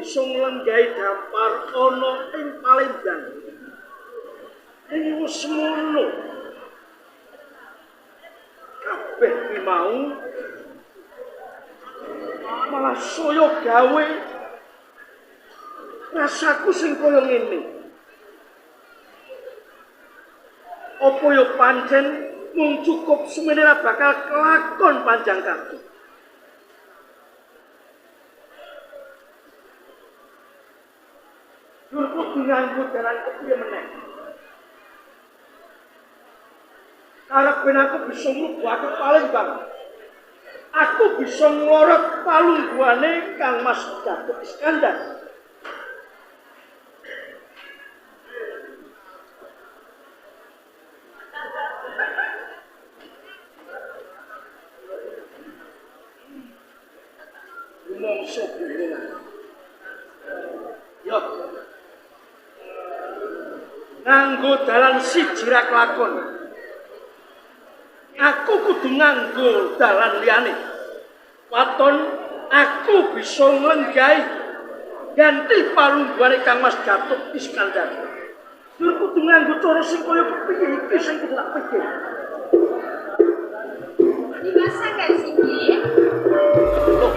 bisa nglenggahi dampar ana ing Palembang. Ing wis semono. Kabeh kuwi mau malah saya gawe rasaku sing kaya ngene. Apa ya pancen mung cukup semene ra bakal kelakon panjang kabeh. Dur kudu nganggo dalan kepiye meneh. Karep ben aku bisa mlebake Palembang. Aku bisa nglorot palungguhane Kang Mas Datuk Iskandar. Rumangsa bingung. Yo. Nganggo dalan siji ra kelakon. Aku kudu nganggo dalan liyane. Waton aku bisa nglenggahi ganti palungguhane Kang Mas Datuk Iskandar. Dur kudu nganggo cara sing kaya kepiye iki sing kudu tak pikir. Dimas Anggar Singgih. Loh,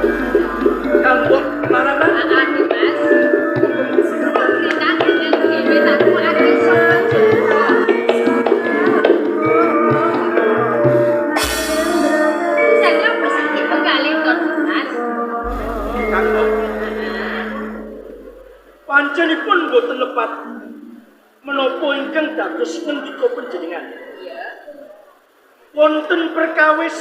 Kang Mbok larangan Heeh, Dimas. Perintah dengan dhewe tak kuwate saka Jawa. Jane apa sing dipenggalih to, Dimas? Kang Mbok. Panjenipun mboten lepat menapa ingkang dados ngendika panjenengan. Iya. Wonten perkawis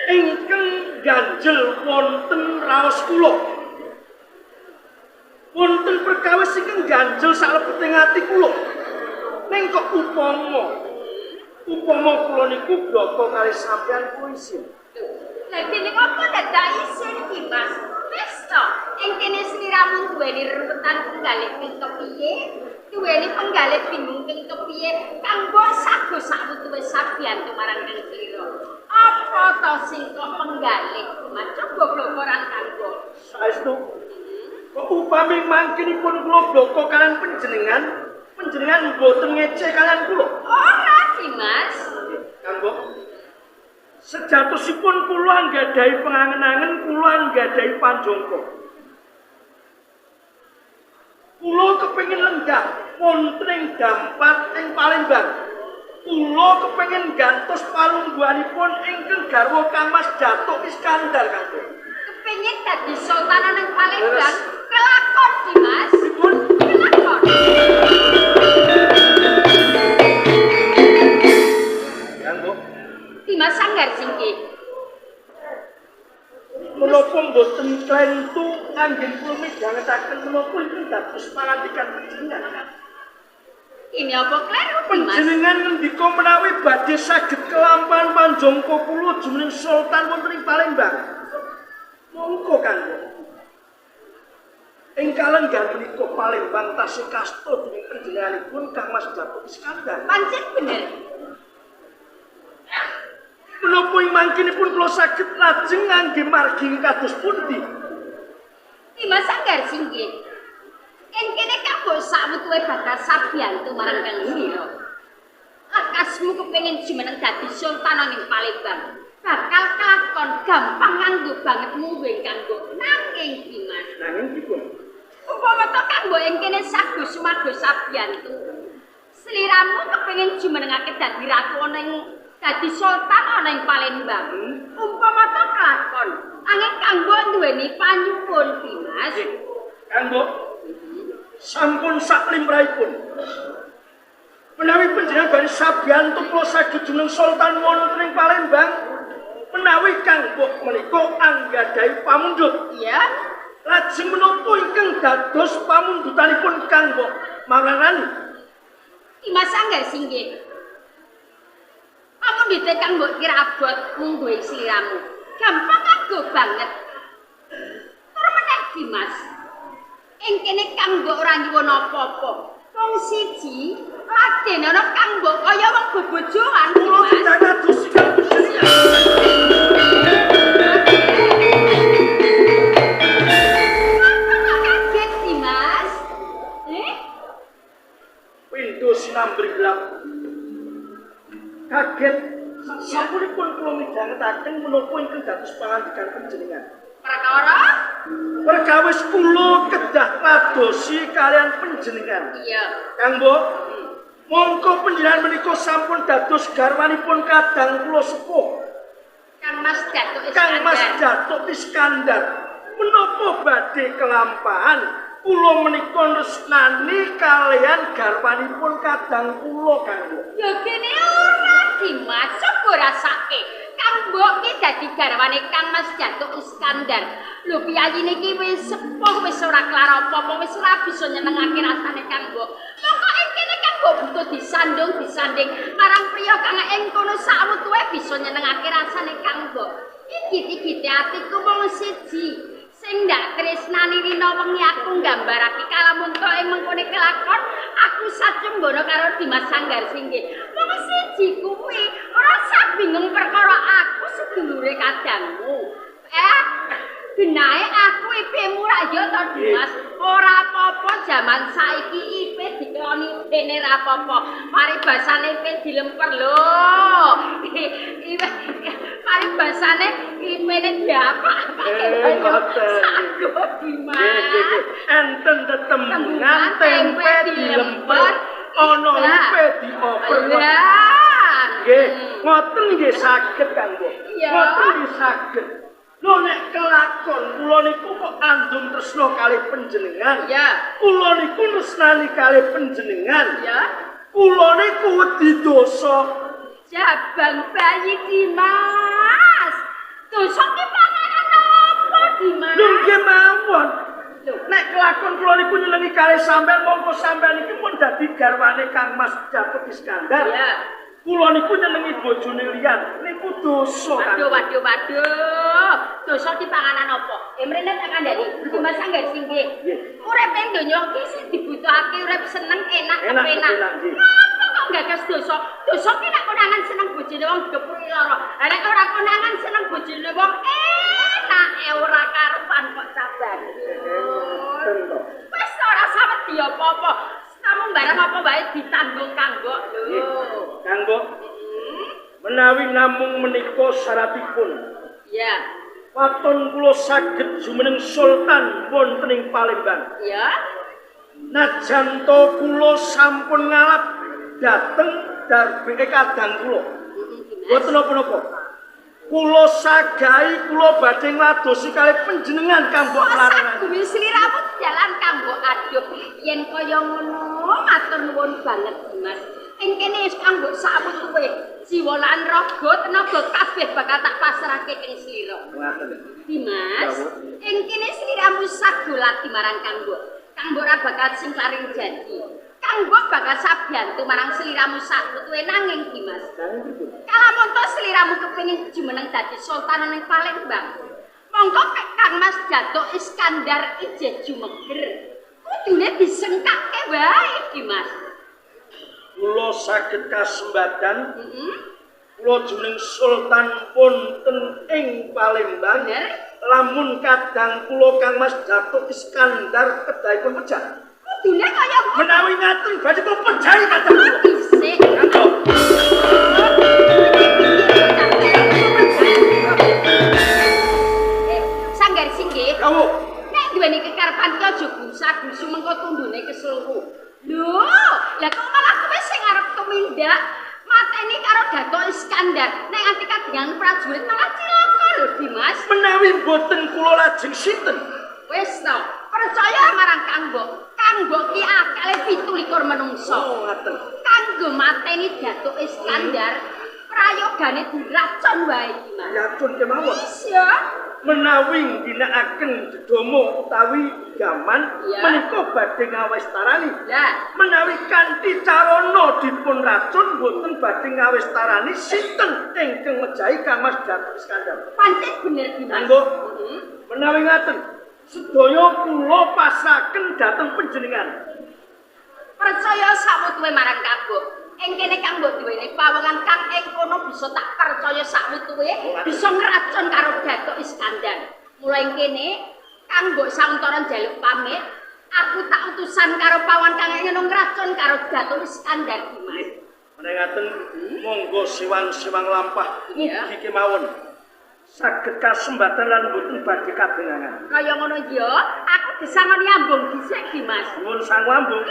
ingkang ganjel wonten raos kula. Wonten perkawis ingkang ganjel salebeting ati kula. Ning kok upama kula niku bloko kalih sampeyan kula isin. Lah dene apa dadak isin Dimas? Wis to, ing kene sliramu duweni ruwetan penggalih ping kepiye? Duweni penggalih bingung ping kepiye? Kanggo sago sakwutuwe sabiyantu marang kang slira. Apa to sing kok penggalih? Dimas coba blokoran kanggo. Saestu kok upami mangkinipun kula bloko kalian panjenengan, panjenengan mboten ngece kalian kula. Ora, Dimas. Kanggo sejatosipun kula anggadhahi pengangen-angen, kula anggadhahi panjangka. Kula kepengin lenggah wonten ing dampar ing Palembang. Kula kepengin gantos palungguhanipun ingkang garwa Kang Mas Datuk Iskandar kanggo. Kepengin dadi sultan ning Palembang, kelakon Dimas. Pripun? Kelakon. Kanggo Dimas Anggar Singgih. menapa mboten klentu anggen kula midhangetaken menapa ingkang dados pangandikan panjenengan. Ini apa kleru, Dimas? Panjenengan ngendika menawi badhe saged kelampahan panjangka kula jumeneng sultan wonten ing Palembang. Monggo kanggo. Ing kalenggan menika Palembang tasih kasta dening panjenenganipun Kang Mas Datuk Iskandar. Pancen bener. Menapa ing mangkinipun kula saged lajeng ngangge margi kados pundi? Dimas Anggar Singgih. Ing kene kanggo sakwutuwe bakal sabiyantu marang kang sira. Lekasmu kepengin jumeneng dadi sultan ning Palembang. Bakal kelakon gampang nganggo banget mungguh kanggo nanging Dimas. Nanging pripun? Umpama to kanggo ing kene sago sumago sabiyantu. Sliramu kepengin jumenengake dadi ratu ana ing dadi sultan ana ing Palembang. Umpama to kelakon, angin kanggo duweni panyuwun Dimas. Kanggo sampun sak limrahipun. Menawi panjenengan badhe sabiyantu kula saged jumeneng sultan wonten ing Palembang, menawi kanggo menika anggadhahi pamundhut. Iya. Lajeng menapa ingkang dados pamundhutanipun kanggo mararani? Dimas Anggar Singgih. Pamundhute kang mbok kira abot mungguhe sliramu. Gampang nganggo banget. Tur meneh Dimas. Ing kene kang mbok ora nyuwun apa-apa. Wong siji laden ana kang mbok kaya wong bebojoan Kula Dimas. tidak kados kang panjenengan. nindakaken menapa ingkang dados pangandikan panjenengan. Perkara? Perkawis kula kedah padosi kalian panjenengan. Iya. Kang Mbok, mongko panjenengan menika sampun dados garwanipun kadang kula sepuh. Kang Mas Datuk Iskandar. Kang Mas Datuk Iskandar. Menapa badhe kelampahan kula menika nresnani kalian garwanipun kadang kula, Kang Mbok? Ya kene ora Dimas, coba rasake. Kang Mbok ki dadi garwane Kang Mas Datuk Iskandar. Lho piyayine iki wis sepuh, wis ora klara apa-apa, wis ora bisa nyenengake rasane Kang Mbok. Mongko ing kene Kang Mbok butuh disandung, disanding marang priya kang ing kono sawutuhe bisa nyenengake rasane Kang Mbok. Iki-iki atiku mung siji. Sing ndak tresnani rina wengi aku nggambarake kalamunta ing mengkone kelakon aku sacumbono karo Dimas Sanggar Singgih. Mung siji kuwi ora usah bingung perkara aku sedulure kadangmu. Genahe aku IP-mu ra ya to Dimas. Ora apa-apa jaman saiki IP dikeloni dene ra apa-apa. Paribasane IP dilemper lho. Paribasane IP-ne diapak-apake ngoten. Sago Dimas. Nggih. Enten tetembungan tempe dilemper, ana IP dioper. Nggih, ngoten nggih saged Kang Mbok. Ngoten nggih saged. Lho nek kelakon kula niku kok andum tresna kalih panjenengan. Iya. Kula niku tresnani kalih panjenengan. Iya. Kula niku wedi dosa. Jabang bayi Dimas. Dosa ki panganan apa Dimas? Lho nggih mawon. Nek kelakon kula niku nyelengi kalih sampean mongko sampean iki pun dadi garwane Kang Mas Datuk Iskandar. Iya. Kula niku nyenengi bojone liyan, niku dosa. Waduh, waduh, waduh. Dosa ki panganan apa? Mrene tak kandhani, Dimas Sanggar Singgih. Urip ing donya iki sing dibutuhake urip seneng, enak, kepenak. Ngapa kok gagas dosa? Dosa ki nek konangan seneng bojone wong digepuki lara. Lah nek ora konangan seneng bojone wong enake ora karuan kok sabar. Wis ora sawedi apa-apa. Kamu barang apa wae ditanggung Kang Mbok lho. Kang Mbok. Menawi namung menika syaratipun. Iya. Waton kula saged jumeneng sultan wonten ing Palembang. Iya. Najan to kula sampun ngalap dhateng darbeke kadang kula. Mboten napa-napa. Kula sagahi kula badhe ngladosi kalih panjenengan Kang Mbok larangan. Saguwi sliramu dalan Kang Mbok. Aduh, yen kaya ngono matur nuwun banget Dimas. Ing kene Kang Mbok sawutuhe jiwa lan raga tenaga kabeh bakal tak pasrahke ing slira. Ngaten. Dimas, ing kene sliramu sagulati marang Kang Mbok. Kang Mbok ora bakal singklaring janji. Kang Mbok bakal sabiyantu marang sliramu sawutuhe nanging Dimas. Kalamunta sliramu kepengin jumeneng dadi sultan ning Palembang. Monggo Kang Mas Datuk Iskandar ijeh jumeger. Kudune disengkake wae Dimas. Kula saged kasembadan. Kula jumeneng sultan wonten ing Palembang. Lamun kadang kula Kang Mas Datuk Iskandar kedahipun pejah. Kudune kaya ngono. Menawi ngaten badhe kula pejahi kadang kula. Dhisik. Kanggo. Sanggar Singgih. Kawuh. Nek duweni kekarepan ki aja gusa-gusu mengko tundune keselku. Lho, lah kok malah kowe sing arep tumindak mateni karo Datuk Iskandar. Nek nganti kadengan prajurit malah cilaka lho Dimas. Menawi mboten kula lajeng sinten? Wis to, percaya marang Kang Mbok. Kang Mbok ki akale 27 menungsa. Oh, ngaten. Kanggo mateni Datuk Iskandar, prayogane diracun wae Dimas. Racun kemawon. Iya. Menawi ngginakaken dedomo utawi gaman menika badhe ngawestarani. Lah, menawi kanthi carana dipun racun boten badhe ngawestarani sinten ingkang mejahi Kang Mas Datuk Iskandar. Pancen bener Dimas. Kanggo menawi ngaten sedaya kula pasrahaken dhateng panjenengan. Percaya sawutuhe marang Kang Mbok. Ing kene Kang Mbok duweni pawongan kang ing kono bisa tak percaya sawutuhe bisa ngracun karo Datuk Iskandar. Mulai ing kene Kang Mbok sauntara njaluk pamit, aku tak utusan karo pawon kang ing ngono ngracun karo Datuk Iskandar Dimas. Menawi ngaten monggo siwang-siwang lampah mugi kemawon. Saged kasembatan lan mboten badhe kabenangan. Kaya ngono ya, aku disangoni ambung dhisik ki, Mas. Nuwun sangu ambung.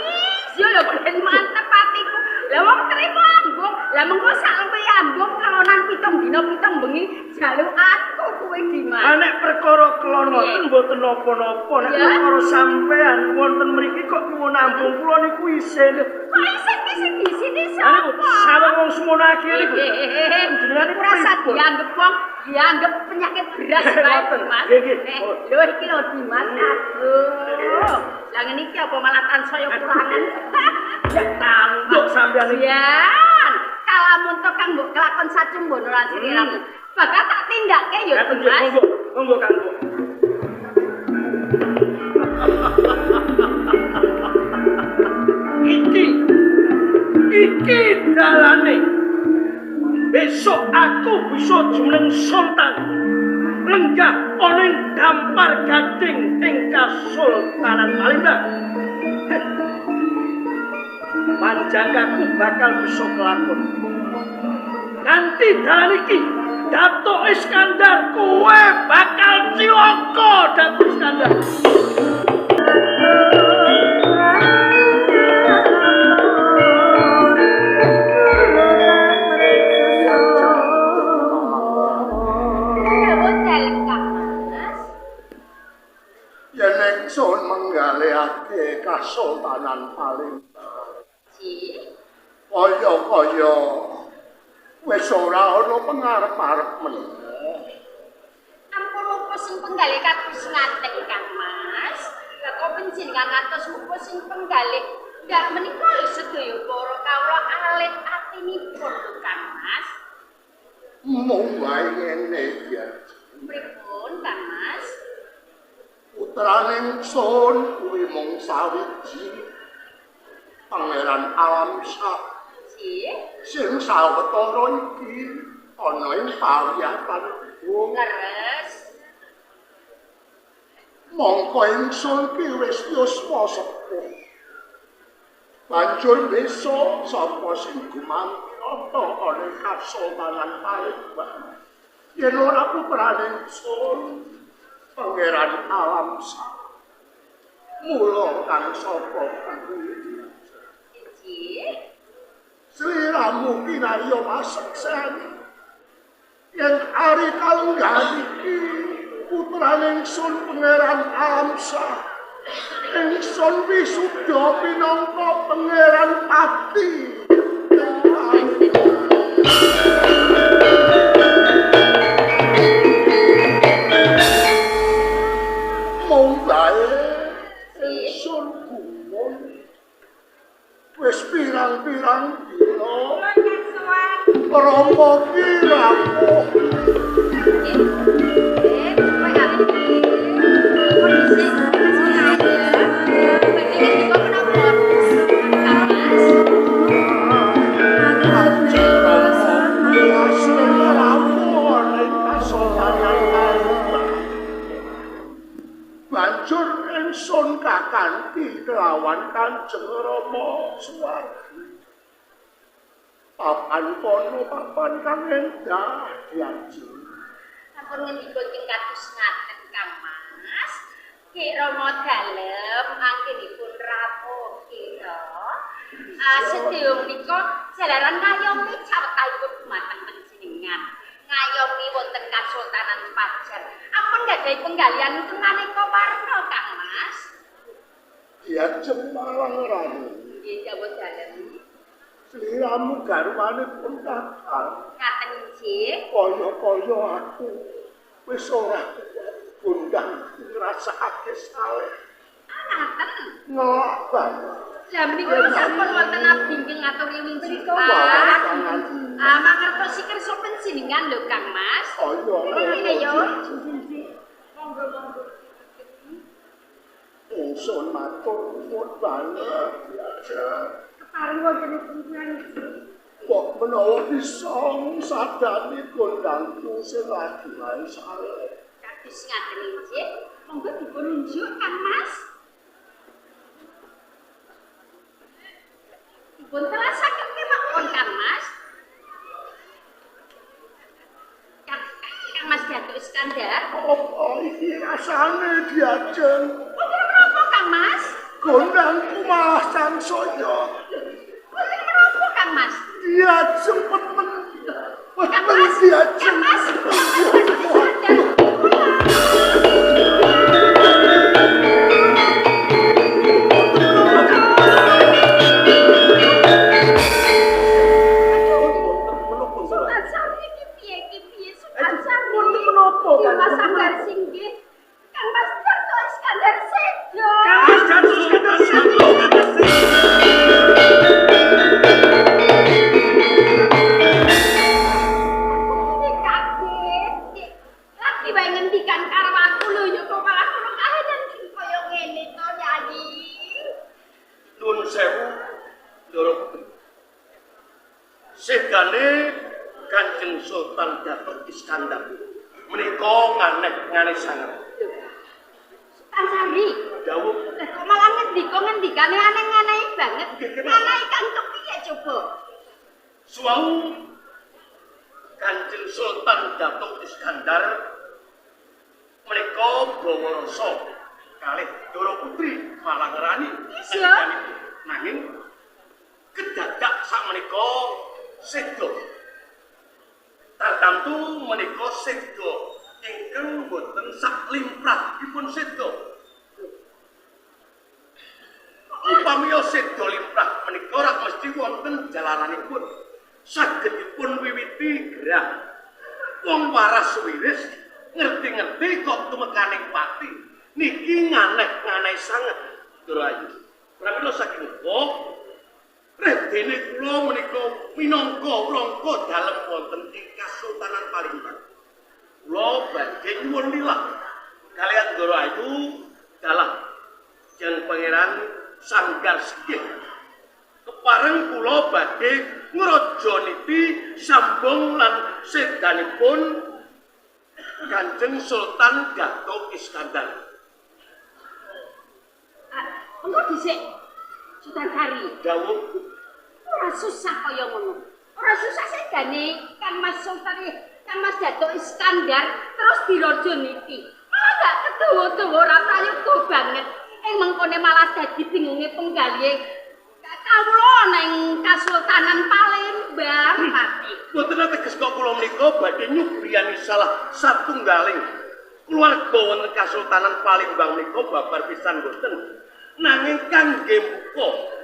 Iya lho, ben mantep atiku. Lah wong trimo ambung, lah mengko sak luwe ambung kelonan 7 dina 7 bengi jaluk aku kuwi Dimas. Ah nek perkara kelon ngoten mboten napa-napa, nek perkara sampean wonten mriki kok nyuwun ambung kula niku isin. Kok isin ki sing disini sapa? Niku sawang wong semono akeh niku. Jenengan niku rasa dianggep wong, dianggep penyakit beras wae Dimas. Lho iki lho Dimas, aduh. Lah ngene iki apa malah tansaya kurangan. Ya tanduk sampean iki. Jan, kalamun to kang mbok kelakon sacumbono lan sliramu. Bakal tak tindakke ya Dimas. Monggo, monggo Kang. Iki dalane. Besok aku bisa jumeneng sultan. Lenggah ana ing dampar gading ing Kasultanan Palembang. Panjangkaku bakal bisa kelakon. Kanthi dalan iki, Datuk Iskandar kowe bakal cilaka, Datuk Iskandar. Yen ingsun menggalihake Kasultanan Palembang. Kaya-kaya wis ora ana pengarep-arep meneh. Ampun mupa sing penggalih kados ngaten Kang Mas. Lah kok panjenengan ngantos mupa sing penggalih ndak menika lho sedaya para kawula alit atinipun lho Kang Mas. Mung wae ngene ya. Pripun Kang Mas? Putrane ingsun kuwi mung sawiji. Pangeran Alam Syah. Sing sawetara iki ana ing pawiyatan leres. Mongko ingsun ki wis yuswa sepuh. Banjur besok sapa sing gumanti ana ana ing Kasultanan Palembang. Yen ora putrane ingsun Pangeran Alam Syah. Mula kang sapa kuwi? Sliramu kinarya paseksen yen ari kalunggahan iki putrane ingsun Pangeran Alam Syah ingsun wisuda pinangka Pangeran Pati. Mung bae ingsun gumun wis pirang-pirang dina Rama ki rawuh. Banjur ingsun kakanthi kelawan Kanjeng Rama Suwargi. Papan kono papan kang endah diajeng. Sampun ngendika ing kados ngaten Kang Mas. Ki Rama dalem anggenipun rawuh kira. Sedaya menika jalaran ngayomi cawetahipun dumateng panjenengan. Ngayomi wonten Kasultanan Pajar. Ampun gadhahi penggalihan ingkang maneka warna Kang Mas. Diajeng marang rani. Nggih dawuh dalem. Sliramu garwane pun kakang. Ngaten inggih. Kaya-kaya aku wis ora kuat gondang ngrasakake saleh. Ah, ngaten. Ngelak banget. Lah menika sampun wonten abdi ingkang ngaturi wingi. Ah, mangertosi kersa panjenengan lho Kang Mas. Oh iya. Ngene yo. Monggo-monggo. Ingsun matur nuwun banget diajeng. Kepareng wontenipun tiyang iki. Kok menawa bisa sadani gondangku sing lagi wae saleh. Kados ngaten inggih. Monggo dipun unjuk Kang Mas. Dipun telasaken kemawon Kang Mas. Kang Kang Mas Datuk Iskandar? Apa iki rasane diajeng? Wonten menapa Kang Mas? Gondangku malah sangsaya. Wonten menapa Kang Mas? Diajeng peteng. Kang Mas, diajeng. Kang Mas, Kang Mas Datuk Iskandar. Sultan Sari iki piye iki piye Sultan Sari? Wonten menapa Kang Mas Sanggar Singgih? Kang Mas Datuk Iskandar sedo. Kang Mas Datuk Iskandar sedo. Ini kaget. Lagi wae ngendikan karo aku lho ya kok malah kono kahanan kaya ngene to Yayi. Nuwun sewu Ndoro Putri. Sedane Kanjeng Sultan Datuk Iskandar menika nganeh-nganeh sanget. Sultan Sari, Dawuh lah kok malah ngendika ngendikane aneh-aneh banget. Nggih, kenapa? Aneh kang kepiye coba? Suwau Kanjeng Sultan Datuk Iskandar menika bawa rasa kalih Ndoro Putri malah ngerani. Iya. Nanging kedadak sakmenika seda. Tartamtu menika seda ingkang boten saklimprahipun seda. Upamiya seda limprah menika rak mesti wonten jalaranipun. Sagedipun wiwiti gerah. Wong waras wiris ngerti-ngerti kok tumekaning pati. Niki nganeh-nganeh sanget, Ndoro Ayu. Pramila saking uga redene kula menika minangka rangka dalem wonten ing Kasultanan Palembang. Kula badhe nyuwun lilah kaliyan Ndoro Ayu dalah Jeng Pangeran Sanggar Singgih. Kepareng kula badhe ngrajaniti sambung lan sedanipun Kanjeng Sultan Datuk Iskandar. Engko dhisik Sultan Sari. Dawuh Ora susah kaya ngono. Ora susah sedane Kang Mas Sultan Kang Mas Datuk Iskandar terus dirajaniti. Malah gak kedawa-dawa ora prayoga banget. Ing mengkone malah dadi bingunge penggalihe kawula ning Kasultanan Palembang pati. Boten ateges kok kula menika badhe nyubriyani salah satunggaling keluarga wonten Kasultanan Palembang menika babar pisan boten. Nanging kangge mbuka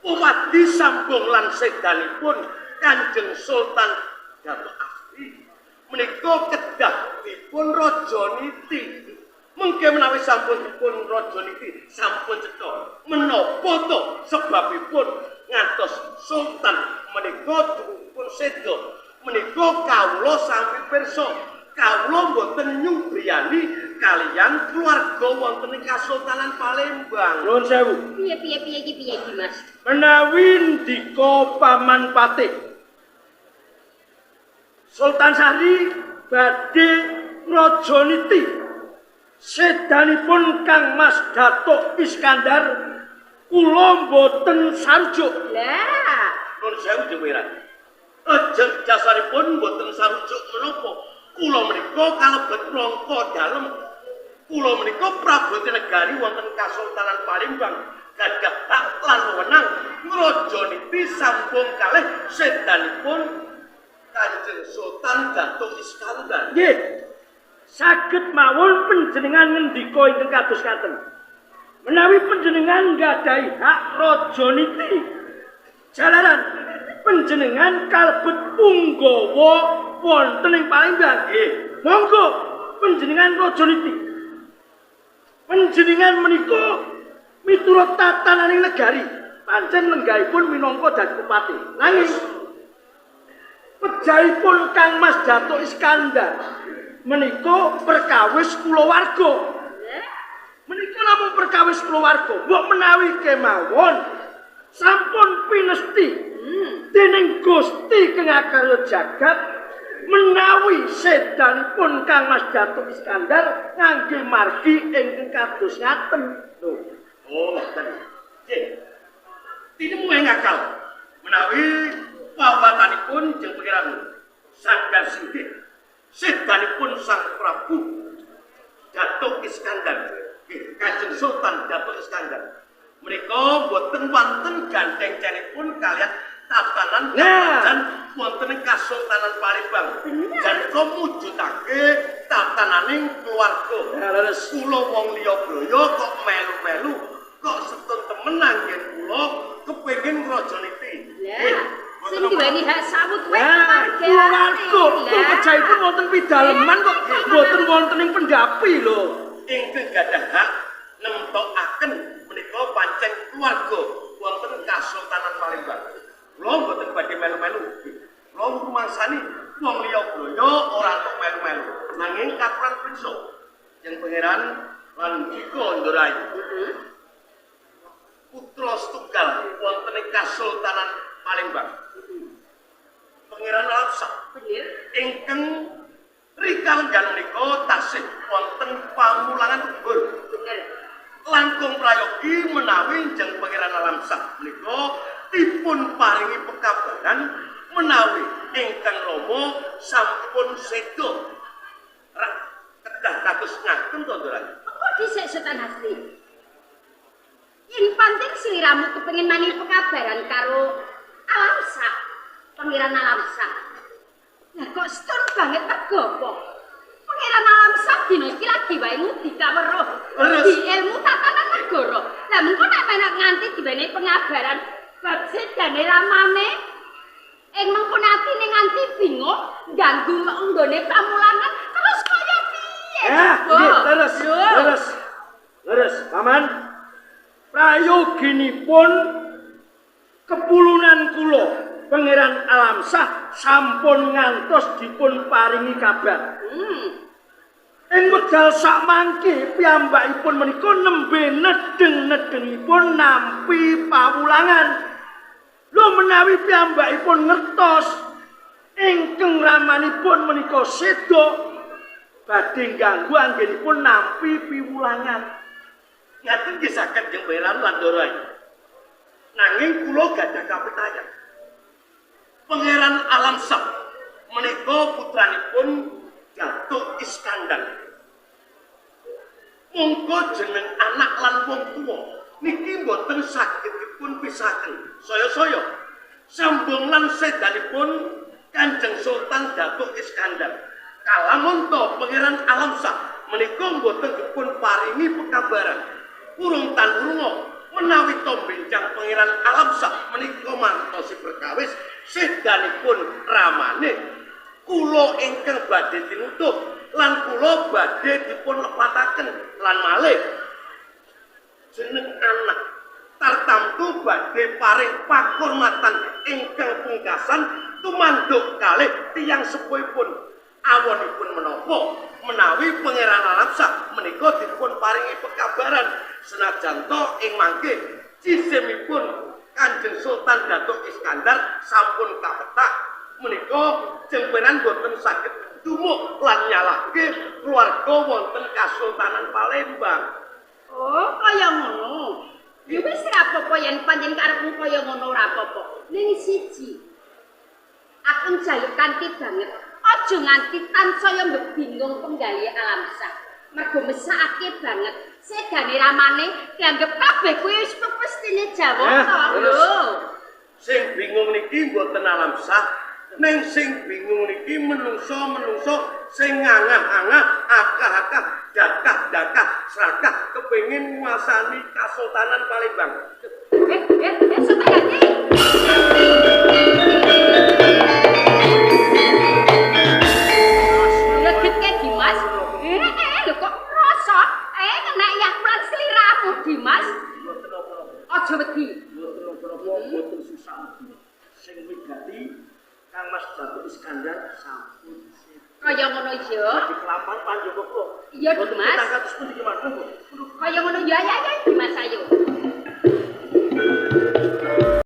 wewadi sambung lan sedanipun Kanjeng Sultan Datuk Asri menika kedah dipun rajaniti. Mengke menawi sampun dipun rajaniti sampun cetha menapa to sebabipun ngantos Sultan menika dipun seda menika kawula sami pirsa. Kawula mboten nyubriyani kaliyan keluarga wonten ing Kasultanan Palembang. Nuwun sewu. Piye piye piye iki piye iki Mas? Menawi ndika Paman Patih Sultan Sari badhe ngrajaniti sedanipun Kang Mas Datuk Iskandar kula mboten sarujuk. Lah, Nuwun sewu Jeng Pangeran. Ajeng jasaripun mboten sarujuk menapa? Kula menika kalebet rangka dalem. Kula menika Praboti Negari wonten Kasultanan Palembang gadah hak lan wewenang ngrajaniti sambung kalih sedanipun Kanjeng Sultan Datuk Iskandar. Nggih. Saged mawon panjenengan ngendika ingkang kados ngaten. Menawi panjenengan nggadahi hak rajaniti jalaran panjenengan kalebet punggawa wonten ing Palembang. Nggih. Monggo panjenengan rajaniti. Panjenengan menika miturut tatananing negari, pancen lenggahipun minangka dadi bupati. Nanging pejahipun Kang Mas Datuk Iskandar menika perkawis kulawarga. Menika namung perkawis kulawarga. Mbok menawi kemawon sampun pinesti dening Gusti kang akarya jagat menawi sedanipun Kang Mas Datuk Iskandar ngangge margi ingkang kados ngaten. Lho, oh ngoten. Nggih. Tinemu ing akal menawi wawatanipun Jeng Pangeran Sanggar Singgih Sedanipun Sang Prabu Datuk Iskandar, nggih, Kanjeng Sultan Datuk Iskandar. Menika boten wonten gandeng cenipun kaliyan tatanan dan wonten ing Kasultanan Palembang. Janeka mujudake tatananing keluarga. Kula wong liya braya kok melu-melu, kok setun temen anggen kula kepengin ngrajaniti. Sing duweni hak sawut kuwi keluarga. Kejahipun wonten pidaleman kok boten wonten ing pendapi lho. Ingkang gadah hak nemtokaken menika pancen keluarga wonten Kasultanan Palembang. Kula mboten badhe melu-melu. Kula rumangsani wong liya braya ora entuk melu-melu. Nanging katuran priksa Yang Pangeran lan Dika Ndarayi. Putra setunggal wonten ing Kasultanan Palembang. Pangeran Alamsah ingkang rikalenggan menika tasih wonten pamulangan luhur. Langkung prayogi menawi Jeng Pangeran Alamsah menika dipun paringi pekabaran menawi ingkang rama sampun seda. Rak kedah kados ngaten to, Ndarayi? Kok dhisik Sultan Hasri? Yen pancen sliramu kepengin maning pekabaran karo Alamsah, Pangeran Alamsah. Lah kok stun banget mergo apa? Pangeran Alamsah dina iki lagi wae ngudi kaweruh di ilmu tatanan negara. Lah mengko nek menak nganti diwenehi pengabaran bab sedane ramane ing mengko atine nganti bingung ganggu nggone pamulangan terus kaya piye? Nggih, terus. Terus. Terus, Paman. Prayoginipun kepulunan kula Pangeran Alamsah sampun ngantos dipun paringi kabar. Ing wekdal sakmangke piyambakipun menika nembe nedeng-nedengipun nampi pawulangan. Lho menawi piyambakipun ngertos ingkang ramanipun menika seda badhe ngganggu anggenipun nampi piwulangan. Ngaten nggih saged Jeng Pangeran lan Ndarayi. Nanging kula gadah kapitayan. Pangeran Alamsah menika putranipun Datuk Iskandar. Mongko jeneng anak lan wong tuwa niki mboten saged dipun pisahaken. Saya-saya sambung lan sedanipun Kanjeng Sultan Datuk Iskandar. Kalamunta Pangeran Alamsah menika mboten dipun paringi pekabaran. Urung tan urunga menawi to benjang Pangeran Alamsah menika mantosi perkawis sedanipun ramane kula ingkang badhe tinutup lan kula badhe dipun lepataken lan malih jeneng anak tartamtu badhe paring pakurmatan ingkang pungkasan tumanduk kalih tiyang sepuhipun. Awonipun menapa menawi Pangeran Alamsah menika dipun paringi pekabaran senajan to ing mangke jisimipun Kanjeng Sultan Datuk Iskandar sampun kapetak menika jemperan boten saged dumuk lan nyalahke keluarga wonten Kasultanan Palembang. Oh, kaya ngono. Ya wis ora apa-apa yen pancen karepmu kaya ngono ora apa-apa. Ning siji, aku njaluk kanthi banget. Aja nganti tansaya mbebingung penggalih Alamsah. Mergo mesakake banget. Sedane ramane dianggep kabeh kuwi wis pepestine Jawata lho. Sing bingung niki mboten Alamsah, ning sing bingung niki menungso-menungso sing ngangah-angah, akah-akah, dakah-dakah, serakah kepengin nguasani Kasultanan Palembang. Sultan Hadi. Dimas, lho kok ngrasa? Kena yak lan sliramu, Dimas. Mboten napa-napa. Aja wedi. Mboten napa-napa, mboten susah wedi. Sing wigati Kang Mas Datuk Iskandar sampun seda. Kaya ngono ya. Dadi kelampahan panjowo kula. Iya, Dimas. Kados pundi kemawon? Kaya ngono ya, ya, ya.